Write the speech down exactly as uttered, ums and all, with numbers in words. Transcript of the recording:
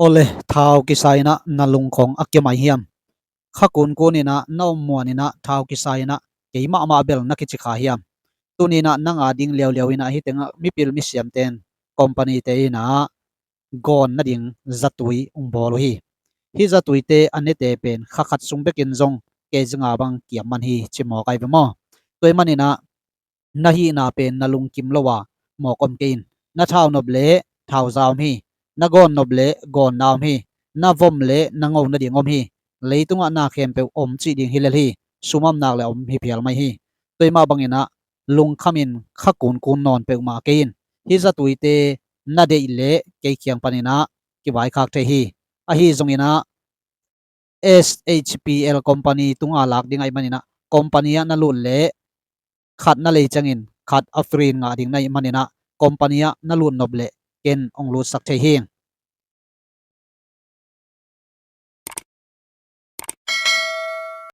Awle, thau kisa inah na lungkhong a kia mai hiam? Kha kunkun inah na om muan inah thau kisa inah kei mahmah bel na kici kha hiam? Tuni inah nang a ding liauliau inah hih tengah mipil misiamten company te inah gawn nading zatui ung bawl uh hi. Hih zatuite a nete pen kha khat sung bekin zong kei zinga bang kiam man hi ci mawk ai ve maw? Tua ih man inah na hihna pen na lungkim lo a mawk om kei in. Na thau nop leh thau za om hi. Na gawn nop leh gawn na om hi. Na vom leh na ngo nading om hi. Leitungah na khempeuh om cih ding hi lel hi. Sum a om nak leh om hi phial mai hi. Tua ih mah bang inah lungkham in kha kunkun nawn peuhmah kei in. Hih zatuite na deih leh kei kiang pan inah kivaikhak thei hi. Ahi zong inah S H P L company tunga lak ding ahih man inah company ah na lut leh khat na lei ciangin khat a free in ngah ding na hih man inah company ah na lut nop leh ken ong lutsak thei hi.